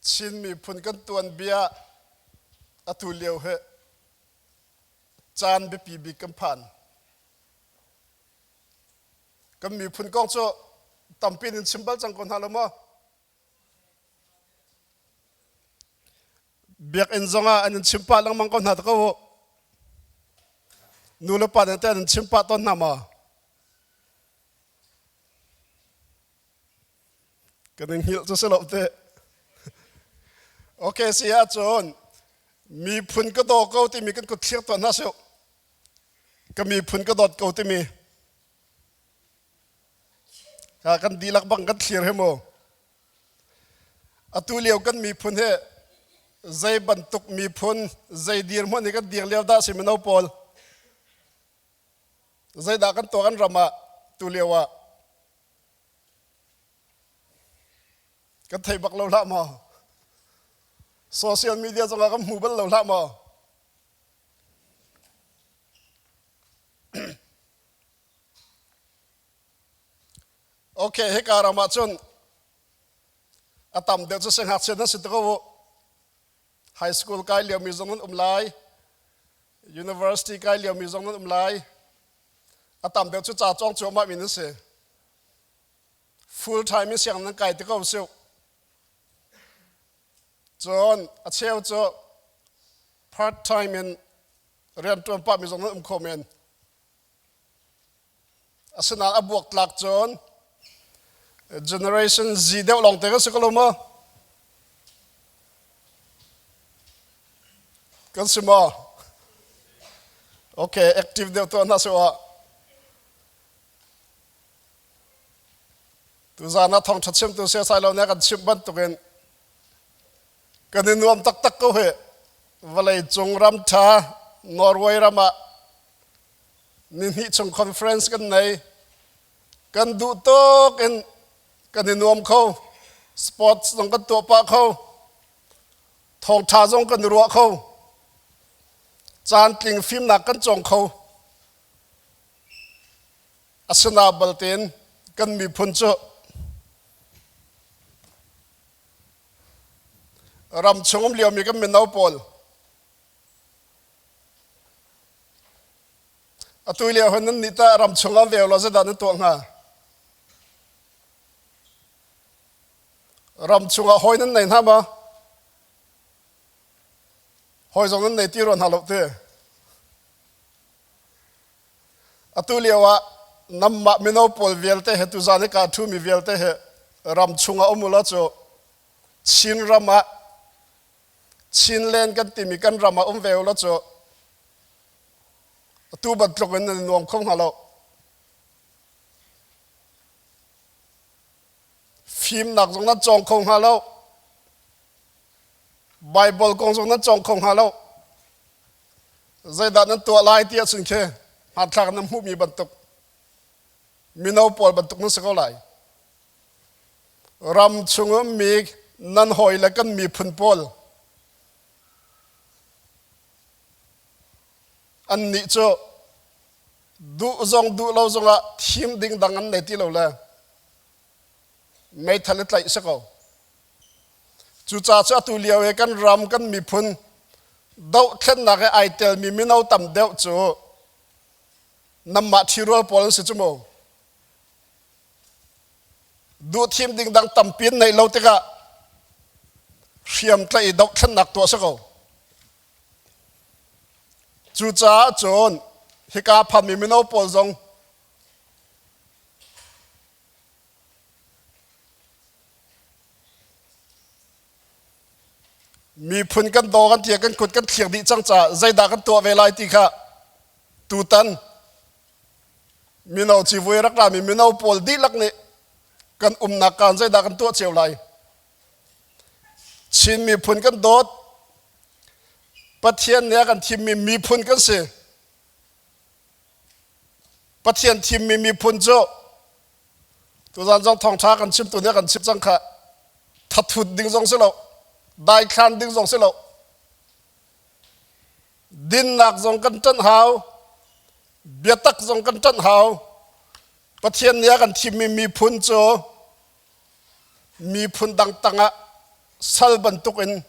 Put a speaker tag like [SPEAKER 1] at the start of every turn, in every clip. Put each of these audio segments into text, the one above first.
[SPEAKER 1] Chin miphun kan tuanbia atu lio hi caan biapi bik kan phan. Kan miphun kong cu tampi in chim bal cang ko hna lo maw? Biakinn zongah an in chim pah lengmang ko hna ko u. Nu le pa nih teh an in chim pah tawn hna maw? Kan in hngilh cu si lo teh. Okay, si ahcun miphun ka daw ko timi kan kut thlir tuah hna sih. Ka miphun ka dawt ko timi. Kan dihlak bang kan thlir he mu. Atu lio kan miphun hi zei bantuk miphun zei dirhmun hi kan dir lio dah si mino pawl? Zeidah kan tuah kan ram ah tu lio ah? Kan thei bak lo hlah maw? Social media zongah kan hmu bal lo hlah maw? Okay, hika ram ah cun a tam deuh cu siangngakchia nan si ko u. High school kai liomi zong nan um lai. University kai liomi zong nan um lai. A tam deuh cu ca cawng cuahmah mi nan si. Full time in siang nan kai ti ko siu. Cun a cheu cu part time in rian ṭuan pah mi zong nan um kho men. Asinain a buaktlak cun generation Z deuh lawng te kan si ko lo maw? Kan si maw? Okay, active deuh tuah hna seh Tuzaan ah thawngṭha chimtu siasai lo nih a kan chimh bantukin kan i nuam taktak ko hi. Vawlei cung ram ṭha Norway ram ah nihnih chung conference kan nei. Kan duh tuk in kan i nuam kho. Sports zong kan tuah pah kho. Thawngṭha zong kan i ruah kho. Caan tling fimnak kan cawng kho. Asina baltein kan miphun cu ram chung um liomi kan mino pawl atu lio hin nan nih tah ram chung ah veu law zeidah nan tuah hnga? Ram chungah hawi nan nei hna maw? Hawi zong nan nei ti rua hna lo ti. Atu lio ah nanmah mino pawl vialte he tuzaan i kaa ṭhumi vialte he ram chungah um ulaw cu Chin ram ah Chinland kan timi kan ram ah um ve ulaw cu atu bantuk in nan i nuam kho hnga lo. Fimnak zong nan cawng kho hnga lo. Baibal kong zong nan cawng kho hnga lo. Zeidah nan tuah lai ti ahcun khi hmanthlak nan hmuhmi bantuk mino pawl bantuk nan si ko lai. Ram chung ummi nan hawi le kan miphun pawl annih cu duh zong duh lo zongah thim ding dang an nei ti lo le meithal i tlaih si ko. Cucaah cu atu lio i kan ram kan miphun dohthlennak i ai telmi mino tam deuh cu nanmah ṭhirual pawl an si cu mu. Duhthim ding dang tampi an neih lo tikah hriamtlaih i dohthlennak tuah si ko. Cucaah cun hika phanmi mino pawl zong Miphun kan daw kan ti kan kut kan thlir dih cang caah zeidah kan tuah ve lai ti kha tutan mino civui rak rami mino pawl dihlak nih kan umnak kaan zeidah kan tuah cio lai. Chin miphun kan dawt. Pathian nih a kan thimmi miphun kan si. Pathian thimmi miphun cu tuzan zong thawngṭha kan chimtu nih a kan chimh cang kha thathut ding zong si lo daithlan ding zong si lo dinnak zong kan ṭanh hau biatak zong kan ṭanh hau Pathian nih a kan thimmi miphun cu miphun dang tangah. Sal bantukin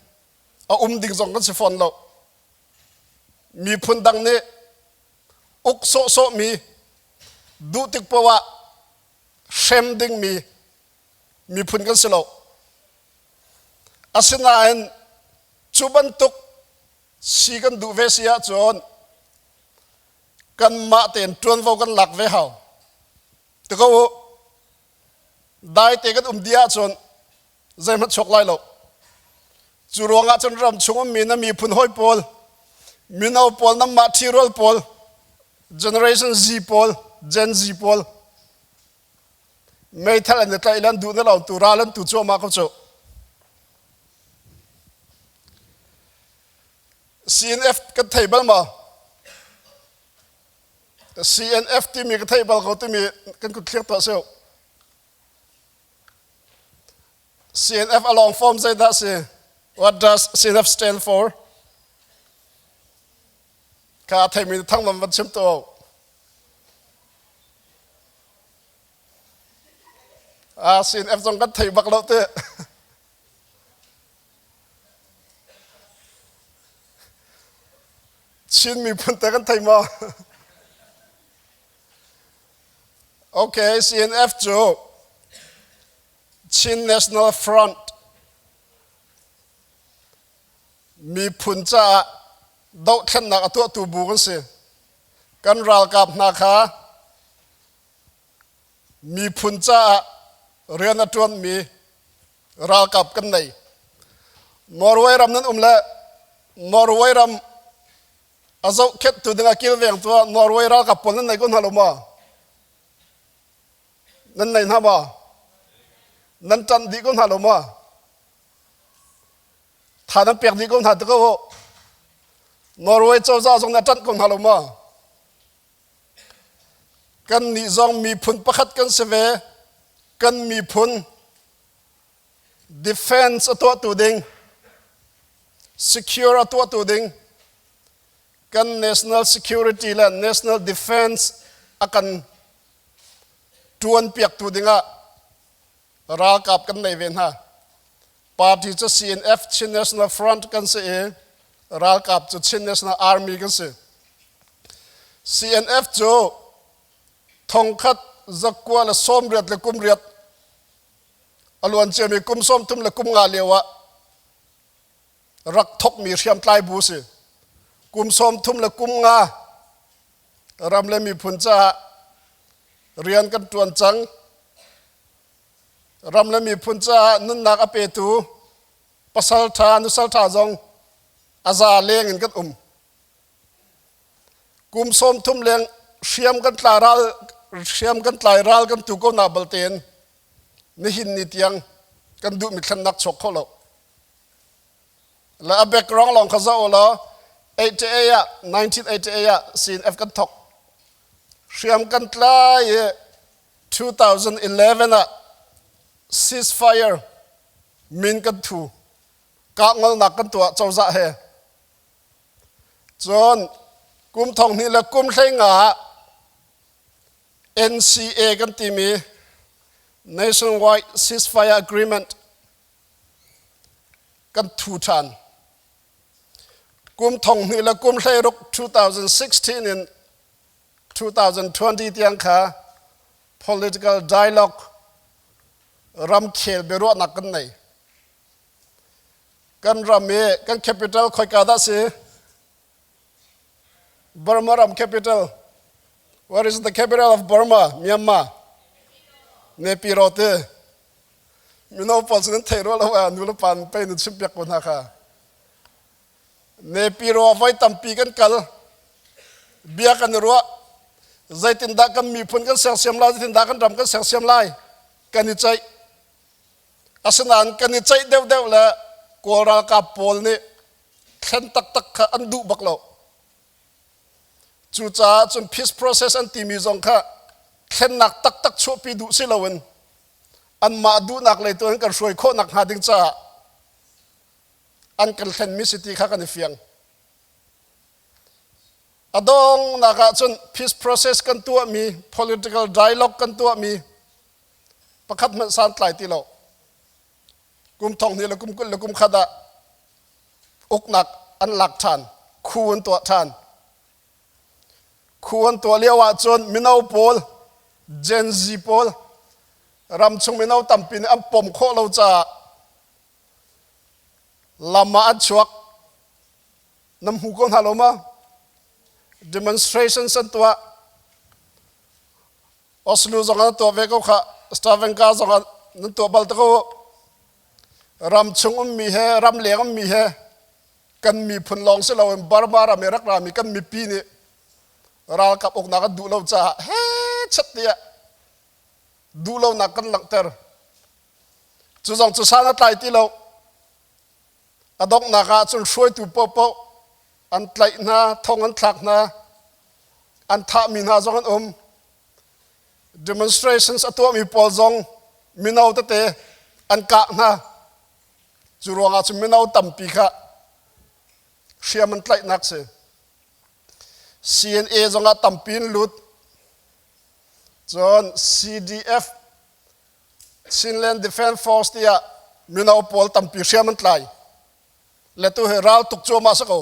[SPEAKER 1] a um ding zong kan si fawn lo. Miphun dang nih uk sawhsawhmi, duh tik paoh ah hrem dingmi miphun kan si lo. Asinain cu bantuk si kan duh ve si ahcun kanmah tein ṭuanvo kan lak ve hau. Ti ko u, dai te kan um dih ahcun zeihmanh chuak lai lo. Cu ruangah cun ram chung ummi na miphun hawi pawl, mino pawl, nanmah ṭhirual pawl, Generation Z pawl, Gen Z pawl, meithal an i tlaih le an duh na lo tu ral an tu cuahmah ko cu. CNF kan thei bal maw? CNF timi ka thei bal ko timi kan kut thlir tuah seu. CNF a long form zeidah si? What does CNF stand for? Ka theimi thang van van chim to. Ah, CNF zong kan thei bak lo te. Chin miphun te kan thei maw? Okay, CNF cu Chin National Front miphun caah dohthlennak a tuahtu bu kan si. Kan ralkap hna kha miphun caah rian a ṭuanmi ralkap kan nei. Norway ram nan um le Norway ram a zohkhenhtu ding a kilvengtu ah Norway ralkap pawl nan nei ko hna lo maw? Nan nei hna maw? Nan ṭanh dih ko hna lo maw? Tha nan pek dih ko hna ti ko u. Norway cozah zong nih a ṭanh ko hna lo maw? Kannih zong miphun pakhat kan si ve. Kan miphun defense a tuahtu ding, secure a tuahtu ding, kan national security le national defense a kan ṭuan piaktu dingah ralkap kan nei ve hna. Party cu CNF Chin National Front kan si i ralkap cu Chin National Army kan si. CNF cu thongkhat zakua le sawmriat le kumriat a luan ciami kum 30 le kum nga lio ah rak thokmi hriamtlai bu si. Kum 30 le kum nga ram le miphun caah rian kan ṭuan cang. Ram le miphun caah nunnak a petu pasal ṭha nusal ṭha zong a za leng in kan um. Kum 30 leng hriam kan tla ral hriam kan tlai ral kan tu ko na baltein nihin ni tiang kan duhmi thlennak chuak kho lo. Le a background lawng kha zoh law 88 ah 1988 ah CNF kan thok. Hriam kan tlai i 2011 ah ceasefire min kan thu. Kahngolnak kan tuah cozah he. Cun kum thong hnih le kum hlei nga ah NCA kan timi Nationwide Ceasefire Agreement kan thu ṭhan. Kum thong hnih le kum 16 2016 in 2020 tiang kha political dialogue ramkhel biaruahnak kan nei. Kan ram i kan capital khoika dah si? Burma ram capital. Where is the capital of Burma? Myanmar. Naypyidaw ti. Mino pawl cu nan thei rua lo ah nu le pa pei nan chimh piak ko hna kha. Naypyidaw voi tampi kan kal. Bia kan i ruah. Zeitindah kan miphun kan sersiam lai, zeitindah kan ram kan sersiam lai kan i ceih. Asinain kan i ceih deuhdeuh le Kawl ralkap pawl nih thlen taktak kha an duh bak lo. Cucaah cun peace process an timi zong kha thlennak taktak chuahpi duh si loin anmah duhnak lei tu in kan hruai khawh nakhnga ding caah an kan thlenmi si ti kha kan i fiang. A dongnak ah cun peace process kan tuahmi, political dialogue kan tuahmi pakhat hmanh santlai ti lo. Kum thong hnih le kum 20 le kum khat ah uknak an lak ṭhan, khu an tuah ṭhan. Khu an tuah lio ahcun mino pawl, Gen Z pawl, ramchung mino tampi nih an pom khawh lo caah lam ah an chuak. Nan hmu ko hna lo ma? Demonstrations an tuah. Oslo zong an tuah ve ko kha. Stavanger zong ah nan tuah bal te ko. Ram chung ummi he, ram leng ummi he, kan miphun lawng si loin Burma ram i rak rami kan mipi nih ralkap uknak an duh lo caah he chat tiah duhlonak kan langhter. Cu zong cu san a tlai ti lo. A donghnak ah cun hruaitu paohpaoh an tlaih hna, thong an thlak hna, an thahmi hna zong an um. Demonstrations a tuahmi pawl zong mino tete an kah hna. Cu ruangah cun mino tampi kha hriam an tlaihnak si. CNA zongah tampi in lut. Cun CDF Chinland Defense Force tiah mino pawl tampi hriam an tlai. Le tu hi ral tuk cuahmah si ko.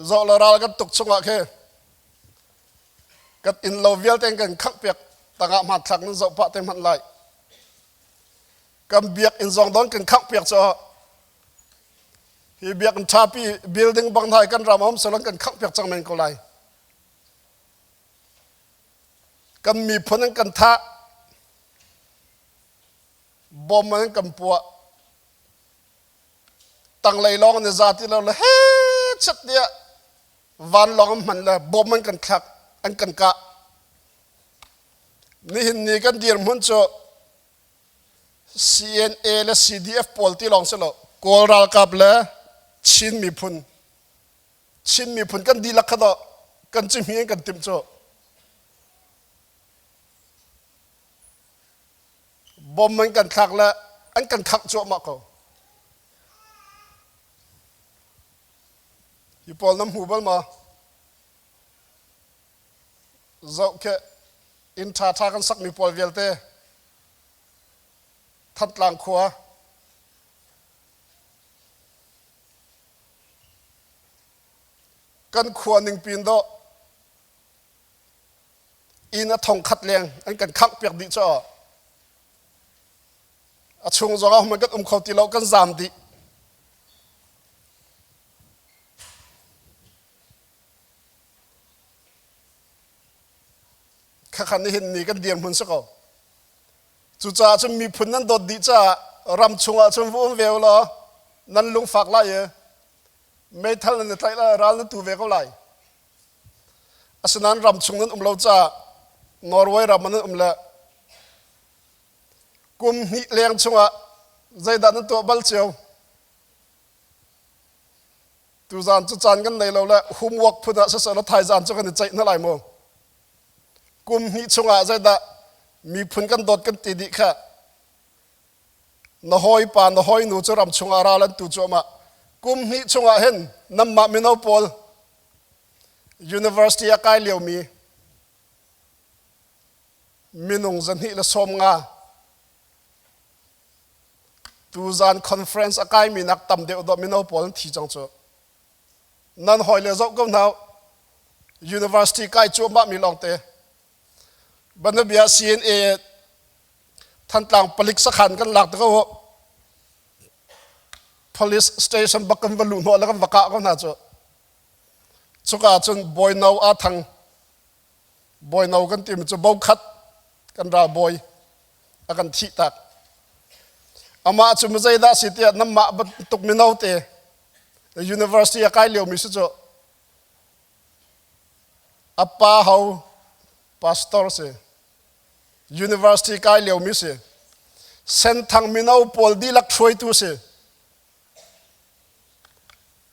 [SPEAKER 1] Zoh le ral kan tuk chungah khi kan inn lo vialte kan khangh piak tangah hmanthlak nan zoh pah te hmanh lai. Kan biakinn zong don kan khangh piak cu hi biakinn ṭhapi building bang hna kan ram um solon kan khangh piak cang men ko lai. Kan miphun an kan thah. Bom an kan puah. Tanglei lawng an i za ti lo le he chet tiah vanlawng an hman le bom an kan thlak an kan kah. Nihin ni kan dirhmun cu CNA le CDF pawl ti lawng si lo Kawl ralkap le Chin miphun Chin miphun kan dihlak kha dawh kan cihmi in kan timh cu bom an kan thlak le an kan khangh cuahmah ko. Hi pawl nan hmu bal ma? Zoh khi inn ṭhaṭha kan sakmi pawl vialte Thantlang khua Kan khua ningpin dawh inn a thong khat leng an kan khangh piak dih caw. A chung zong ah hman kan um kho ti lo kan zaam dih. Khakhan nihin ni kan dirhmun si ko. Cucaah cun miphun nan dawt dih caah ram chungah cun va um ve u law nan lungfak lai i meithal nan i tlaih lai ral nan tu ve ko lai. Asinain ram chung nan um lo caah Norway ram ah nan um le kum hnih leng chungah zeidah nan tuah bal cio? Tuzaan cu caan kan nei lo le homework phun ah siseh law thaizaan cu kan i ceih hna lai mu. Kum hnih chungah zeidah miphun kan dawt kan ti dih kha na hawipa na hawinu cu ram chungah ral an tu cuahmah. Kum hnih chungah hin nanmah mino pawl university a kai liomi minung 250 Tuzaan conference a kaimi nak tam deuh dawh mino pawl an thi cang cu. Nan hawile zoh ko hna university kai cuahmah mi lawngte. Banabia CNA Thantlang palik sakhan kan lak te ko police station bak kan va luh hnawh le kan va kah ko hna cu. Cuka cun bawino aa thang bawino kan timi cu bokhat kan ral bawi a kan thih tak. Amah cu zeidah si tiah nanmah bantuk mino te university a kai liomi si cu a pa ho pastor si university kai liomi si Senthang mino pawl dihlak hruaitu si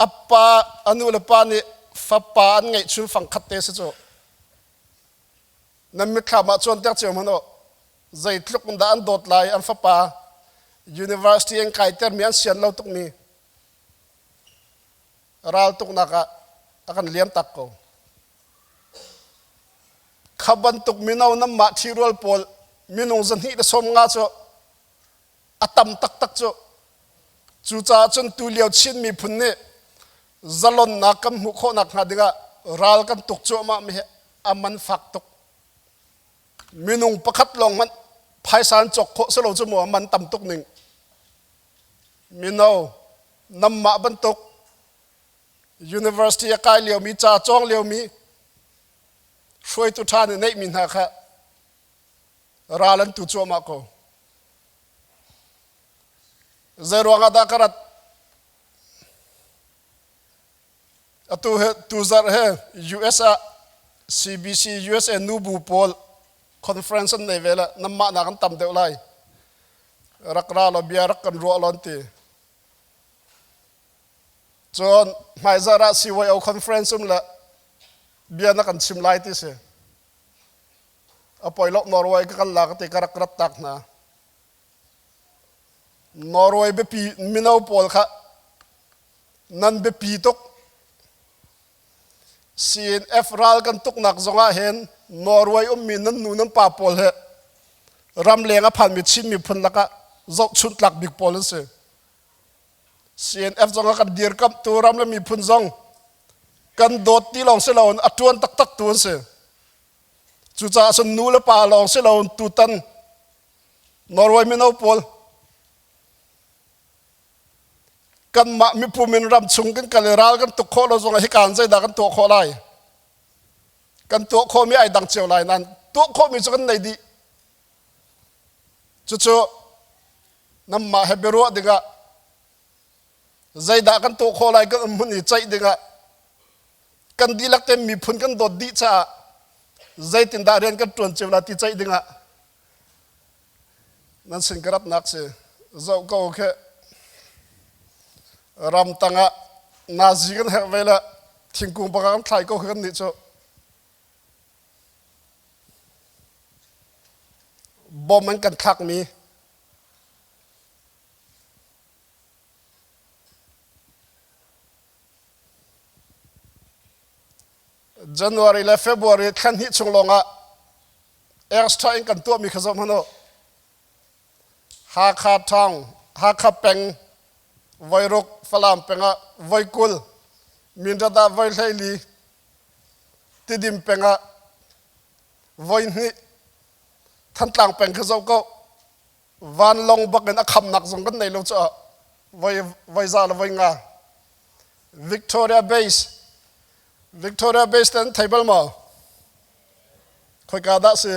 [SPEAKER 1] A pa, a nu le pa nih fapa an ngeih chun fangkhat te si cu. Nan mitthlam ah cuanter cio hmanh u. Zeitluk in dah an dawt lai an fapa university an kaitermi an sian lo tukmi raltuknak ah a kan liam tak ko. Kha bantuk mino nanmah ṭhirual pawl. Minung 250 cu a tam taktak cu. Cucaah cun tulio Chin miphun nih zalonnak kan hmuh khawh nakhnga dingah ral kan tuk cuahmah mi hi a man fak tuk. Minung pakhat lawng hmanh phaisa an cawk khawh si lo cu mu a man tam tuk ning. Mino nanmah bantuk university a kai liomi ca cawng liomi hruaitu ṭha nih neihmi hna kha ral an tu cuahmah ko. Zeiruang ah dah ka rat? Atu he tuzarh he US ah CBC USA nubu pawl conference an nei ve le nanmah nak an tam deuh lai. Rak ra law bia rak kan ruah law an ti. Cun hmaizarh ah CYO conference um le bia na kan chim lai ti si. A poi lo Norway ka kal la ka ti ka rak rat tak hna. Norway biapi mino pawl kha nan biapi tuk. CNF ral kan tuknak zongah hin Norway ummi nan nu nan pa pawl he ramleng a phanmi Chin miphun lakah zohchunh tlak bik pawl an si. CNF zong a kan dirkamhtu ram le miphun zong kan dawt ti lawng si loin a ṭuan taktak tu an si. Cucaah cun nu le pa lawng si loin tutan Norway mino pawl kanmah mipum in ram chung kan kal i ral kan tuk khawh lo zongah hika in zeidah kan tuah khawh lai? Kan tuah khawhmi ai dang cio lai nain tuah khawhmi cu kan nei dih. Cucu nanmah he biaruah dingah zeidah kan tuah khawh lai kan um hmun i ceih dingah kan dihlak tein miphun kan dawt dih caah zeitindah rian kan ṭuan cio lai ti ceih dingah nan sin ka ratnak si zoh ko khi ramtang ah nazi kan herh ve le thingkung baka kan thlai ko khi kan nih cu bom an kan thlakmi January le February thla hnih chung lawngah extra in kan tuahmi kha zoh hmanh u. Hakha town, Hakha peng voiruk, Falam peng ah voikul, Mindat ah voi 14, Tidim peng ah voi hnih, Thantlang peng kha zoh ko. Vanlawng bak in a khamnak zong kan nei lo caah voi voi za le voi nga. Victoria Base Victoria Base ten thei bal maw? Khoika dah si?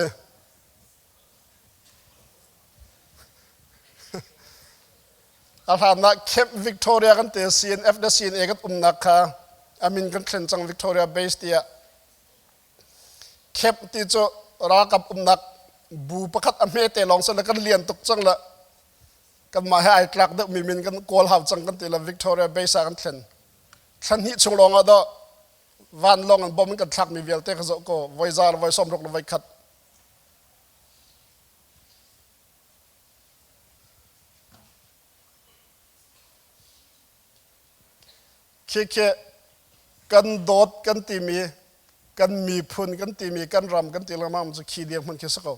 [SPEAKER 1] A hlanah Camp Victoria kan ti CNF le CNA kan umnak kha amin kan thlen cang Victoria Base tiah. Camp ti cu ralkap umnak bu pakhat a hmete lawng si le kan lian tuk cang le kanmah he ai tlak deuhmi min kan kawl hau cang kan ti le Victoria Base ah kan thlen. Thla hnih chung lawng ah dawh vanlawng in bom in kan thlakmi vialte ka zoh ko voi za le voi 60 le voi khat. Khikhi kan dawt kan timi kan miphun kan timi kan ram kan ti lengmang cu khi dirhmun khi si ko.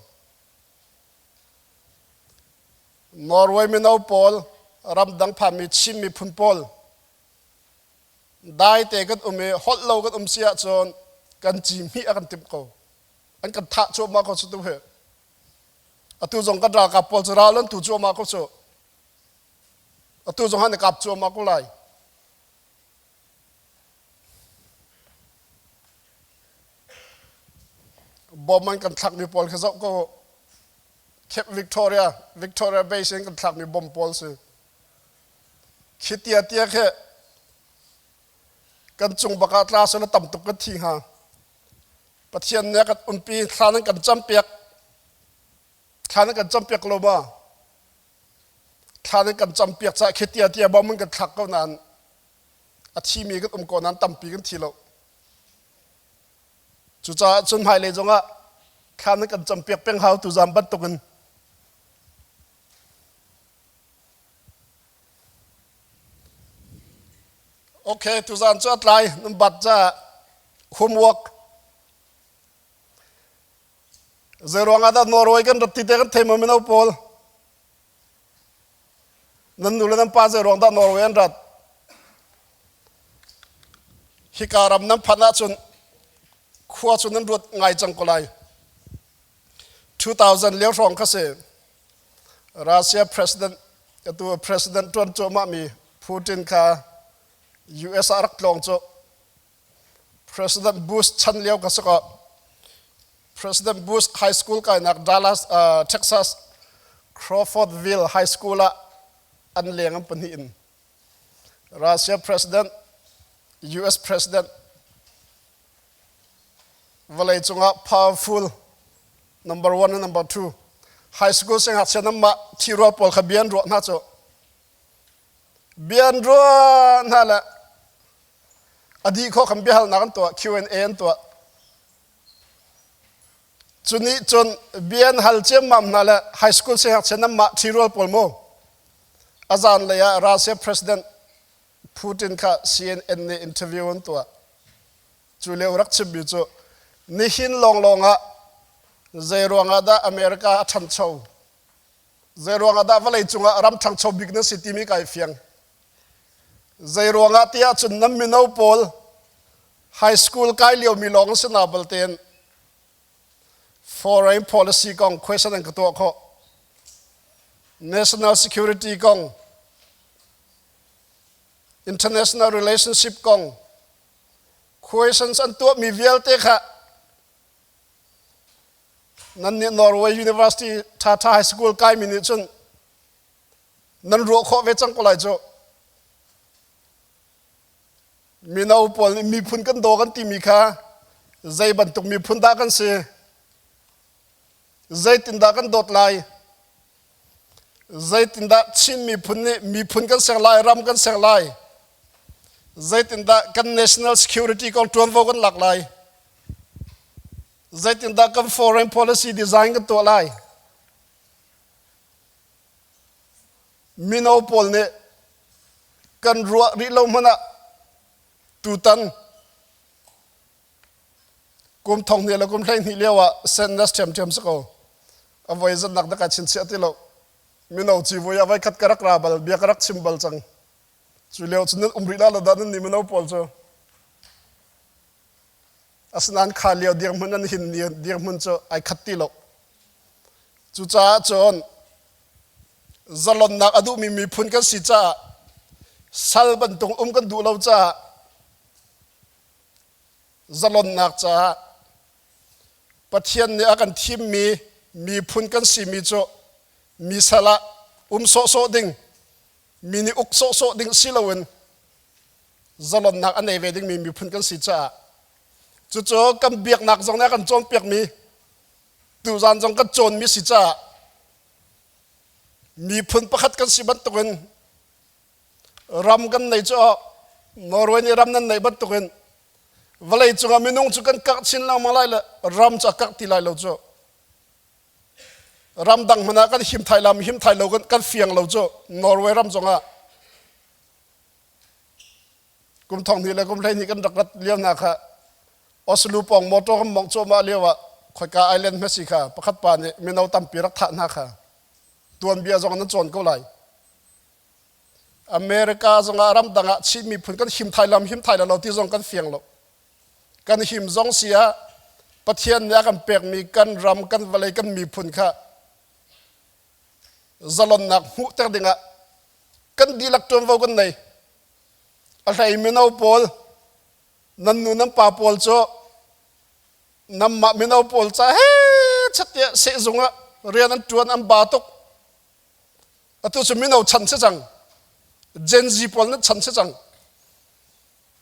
[SPEAKER 1] Norway mino pawl ramdang phanmi Chin miphun pawl dai te kan um i holh lo kan um si ahcun kan ci hmih a kan timh ko. An kan thah cuahmah ko cu tu hi. Atu zong kan ralkap pawl cu ral an tu cuahmah ko cu. Atu zong han i kap cuahmah ko lai. Bom an kan thlakmi pawl khi zoh ko. Cape Victoria, Victoria Base in kan thlakmi bom pawl si. Khi tia tia khi kan cung bak ah tla selaw tam tuk kan thi hnga. Pathian nih a kan umpi, thla nan kan campiak. Thla nan kan campiak lo ma? Thla nan kan campiak caah khi tia tia bom an kan thlak ko nain a thimi kan um ko nain tampi kan thi lo. Cucaah cun hmailei zongah thla nan kan campiak peng hau tuzaan bantukin. Okay, tuzaan cu a tlai nan bat caah homework. Zei ruangah dah Norway kan rat ti te kan thei maw mino pawl? Nan nu le nan pa zei ruang dah Norway an rat? Hika ram nan phanh ahcun khua cu nan ruat ngai cang ko lai. 2000 lio hrawng kha si. Russia president atu president ṭuan cuahmah mi Putin kha US ah rak tlawng cu President Bush chan lio ka si ko. President Bush High School kainak Dallas, Texas Crawfordville High School ah an leng an pahnih in Russia President, US President vawlei cungah powerful number one and number two high school siangngakchia nan mah thirual pawl kha bia an ruah hna cu bia an ruah hna le a dih khawh kan biahalnak an tuah Q&A an tuah cu nih cun bia an hal ciammam hna le high school siangngakchia nan mah ṭhirual pawl mu a zan lei ah Russia president Putin kha CNN nih interview an tuah cu lio rak chimmi cu nihin lawnglawng ah zei ruangah dah America a ṭhancho zei ruangah dah vawlei cungah ram ṭhangcho bik nan si timi kai fiang Zei ruangah tiah cun nan mino pawl high school kai liomi lawng si na baltein foreign policy kong question an ka tuah khawh. National security kong, international relationship kong, questions an tuahmi vialte kha nan nih Norway University Tata High School kaimi nih cun Nan ruah khawh ve cang ko lai cu. Mino pawl nih miphun kan daw kan timi kha zei bantuk miphun dah kan si? Zeitindah kan dawt lai? Zeitindah Chin miphun nih miphun kan ser lai, ram kan ser lai? Zeitindah kan national security kong ṭuanvo kan lak lai? Zeitindah kan foreign policy design kan tuah lai? Mino pawl nih kan ruah rih lo hmanh ah tutan kum thong hnih le kum 12 lio ah Sanders ṭhiamṭhiam si ko. A voi zannak dah kai chinchiah ti lo. Mino civui ah voikhat ka rak ra bal, bia ka rak chim bal cang. Cu lio cu nan um rih la lo dah nan nih mino pawl cu. Asinain kha lio dirhmun an hin dirhmun cu ai khat ti lo. Cucaah cun zalonnak a duhmi miphun kan si caah sal bantuk um kan duh lo caah zalonnak caah Pathian nih a kan thimmi miphun kan simi cu mi sal ah um sawhsawh ding mi nih uk sawhsawh ding si loin zalonnak a nei ve dingmi miphun kan si caah cucu kan biaknak zong nih a kan cawnpiakmi tuzan zong kan cawnmi si caah miphun pakhat kan si bantukin ram kan nei cu Norway nih ram nan neih bantukin vawlei cungah minung cu kan karh chin lengmang lai le ram cu a karh ti lai lo cu ramdang hmanh ah kan him thai lam him thai lo kan fiang lo cu Norway ram zongah Kum thong hnih le kum 12 kan rak rat lio hna kha Oslo pawng motor kan mongh cuahmah lio ah khoika island hmasi kha pakhat pa nih mino tampi rak thah hna kha tuanbia zong nan cawn ko lai. America zongah ramdang ah Chin miphun kan him thai lam him thai lo ti zong kan fiang lo. Kan him zong si ah Pathian nih a kan pekmi kan ram kan vawlei kan miphun kha zalonnak hmuhter dingah kan dihlak ṭuanvo kan nei. A hlei mino pawl nan nu nan pa pawl cu nanmah mino pawl ca he chat tiah sehzung ah rian an ṭuan an ba tuk. Atu cu mino chan si cang. Gen Z pawl nan chan si cang.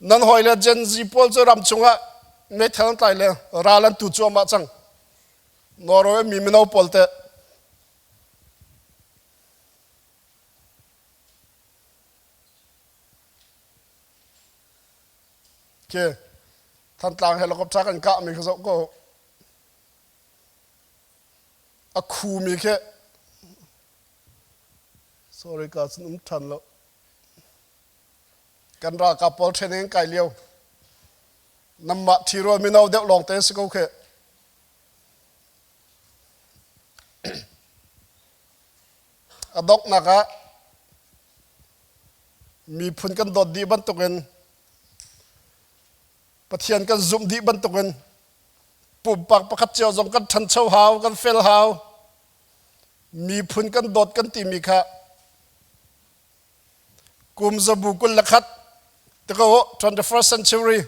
[SPEAKER 1] Nan hawi le Gen Z pawl cu ram chungah meithal an tlai le ral an tu cuahmah cang. Norway mi mino pawl teh Khi Thantlang helicopter kan kahmi kha zoh ko. A khumi khi sorry ka cun um ṭhan lo. Kan ralkap pawl training kai lio. Namah ṭhirual mino deuh lawng te si ko khi. A donghnak ah miphun kan dawt dih bantukin Pathian kan zumh dih bantukin pumpak pakhat cio zong kan ṭhancho hau, kan fel hau. Miphun kan dawt kan timi kha kum zabu 21 tiko 21st century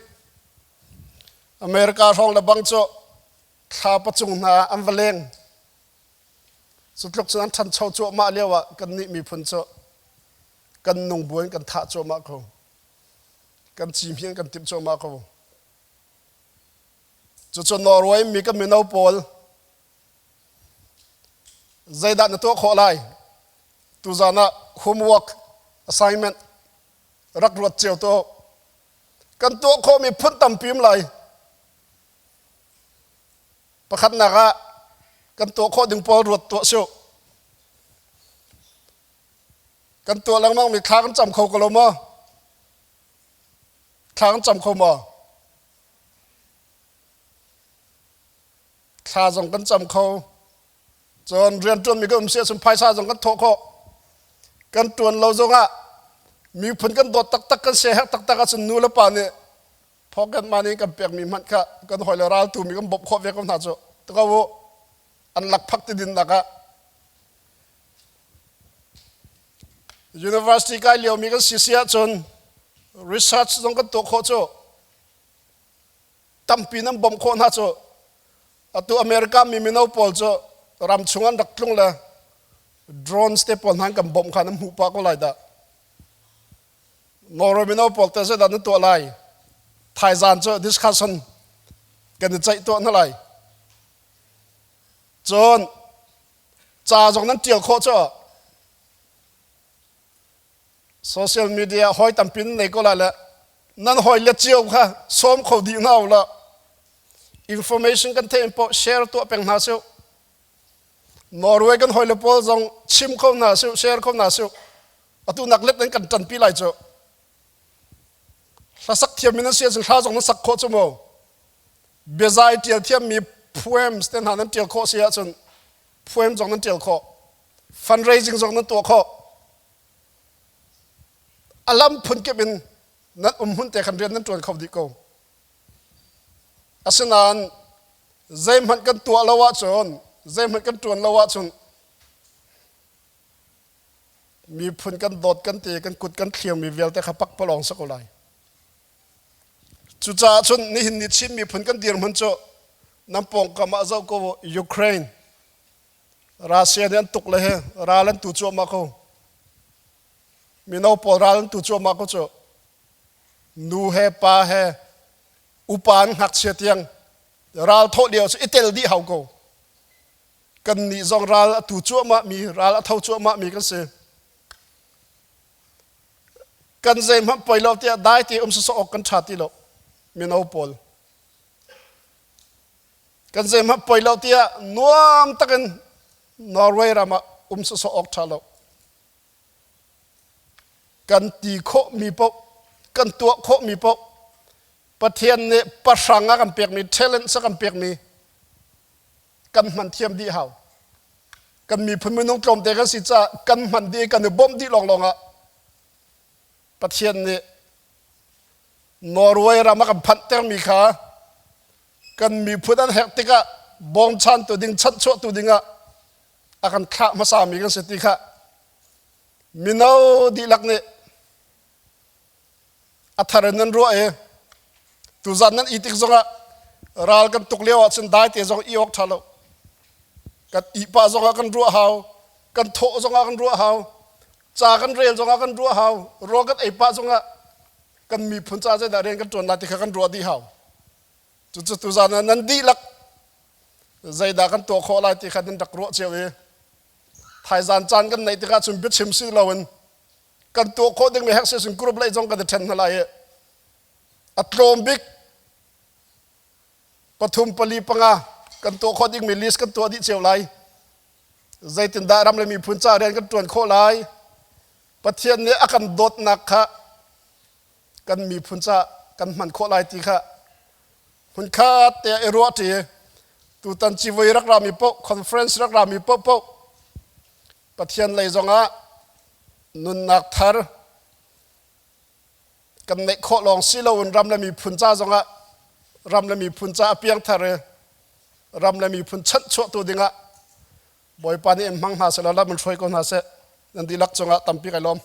[SPEAKER 1] America hrawng le bang cu thla pacung hna an va leng. Cu tluk cun an ṭhancho cuahmah lio ah kannih miphun cu kan nung buin kan thah cuahmah ko. Kan ci hmi an kan timh cuahmah ko. Cucu Norway mi kan mino pawl zeidah na tuah khawh lai? Tuzan ah homework assignment rak ruat cio tuah. Kan tuah khawhmi phun tampi um lai. Pakhatnak ah kan tuah khawh ding pawl ruat tuah sih. Kan tuah lengmang mi thla kan cam kho ko lo maw? Thla kan cam kho maw? Thla zong kan cam kho. Cun rianṭuan mi kan um si ahcun phaisa zong kan thawh khawh. Kan ṭuan lo zongah miphun kan dawt taktak kan siaherh taktak ahcun nu le pa nih pocket money kan pekmi hmanh kha kan hawi le raltu mi kan bawmh khawh ve ko hna cu ko u an lakphak ti din nak ah university kai lio mi kan si si ahcun research zong kan tuah khawh cu tampi nan bawmh khawh hna cu atu America mi mino pawl cu ram chung an rak tlung le drones te pawl hna kan bawmh kha nan hmuh pah ko lai dah. Norway mino pawl te zeidah nan tuah lai? Thaizan cu discussion kan i ceih tuah hna lai. Cun ca zong nan ṭial khawh cu social media hawi tampi nan nei ko lai le nan hawi le cio kha sawm kho dih hna u law information kan theih in poh share tuah peng hna sih. Norway kan hawi le pawl zong chim kho hna sih, share kho hna sih. Atu nak let nan kan ṭanpi lai cu. Hlasak thiam in an si ahcun hla zong nan sak khawh cu mu. Biazai ṭial thiammi poems te hna nan ṭial khawh si ahcun poem zong nan ṭial khawh. Fundraising zong nan tuah khawh. A lam phunkip in nan um hmun te khan rian nan ṭuan kho dih ko. Asinain zeihmanh kan tuah lo ahcun, zeihmanh kan ṭuan lo ahcun Miphun kan dawt kan ti kan kut kan thliangmi vialte kha pakpalawng si ko lai. Cucaah cun nihin ni Chin miphun kan dirhmun cu nan pawngkam ah zoh ko Ukraine Russia nih an tuk le he ral an tu cuahmah ko. Mino pawl ral an tu cuahmah ko cu. Nu he pa he upa an ngakchia tiang ral thawh lio cu i tel dih hau ko. Kannih zong ral a tu cuahmahmi, ral a tho cuahmahmi kan si. Kan zeihmanh poi lo tiah dai te um sawsawh awk kan ṭha ti lo, mino pawl. Kan zeihmanh poi lo tiah nuam takin Norway ram ah um sawsawh awk ṭha lo. Kan ti khawhmi paoh, kan tuah khawhmi paoh, Pathian nih pahrang a kan pekmi, talent a kan pekmi, kan hman thiam dih hau. Kan miphun minung tlawmte kan si caah kan hman dih i kan i bawmh dih lawnglawng ah Pathian nih Norway ram a kan phanhtermi kha kan miphun an herh tikah bawmchantu ding chanhchuahtu dingah a kan thlah hmasami kan si ti kha mino dihlak nih a thar in nan ruah i tuzan nan i tik zongah ral kan tuk lio ahcun dai te zong i awk ṭha lo. Kan ihpah zongah kan ruah hau, kan thawh zongah kan ruah hau, ca kan rel zongah kan ruah hau, rawl kan ei pah zongah kan miphun ca zeidah rian kan ṭuan lai ti kha kan ruah dih hau. Cucu tuzan ah nan dihlak zeidah kan tuah khawh lai ti kha nan rak ruah cio i thaizan caan kan neih tikah cun biachim si loin kan tuah khawh dingmi herh si group lei zong kan i ṭhen hna lai i a tlawm bik pathum pali panga kan tuah khawh dingmi list kan tuah dih cio lai. Zeitindah ram le miphun ca rian kan ṭuan khawh lai? Pathian nih a kan dawtnak kha kan miphun ca kan hman khawh lai ti kha hmunkhat te i ruah ṭi. Tutan civui rak rami paoh, conference rak rami paohpaoh. Pathian lei zongah nunnak thar kan neih khawh lawng si loin ram le miphun ca zongah ram le miphun ca a piangthar i ram le miphun chanhchuahtu dingah Bawipa nih in hmang hna seh law lam in hruai ko hna seh. Nan dihlak cungah tampi kai lawm.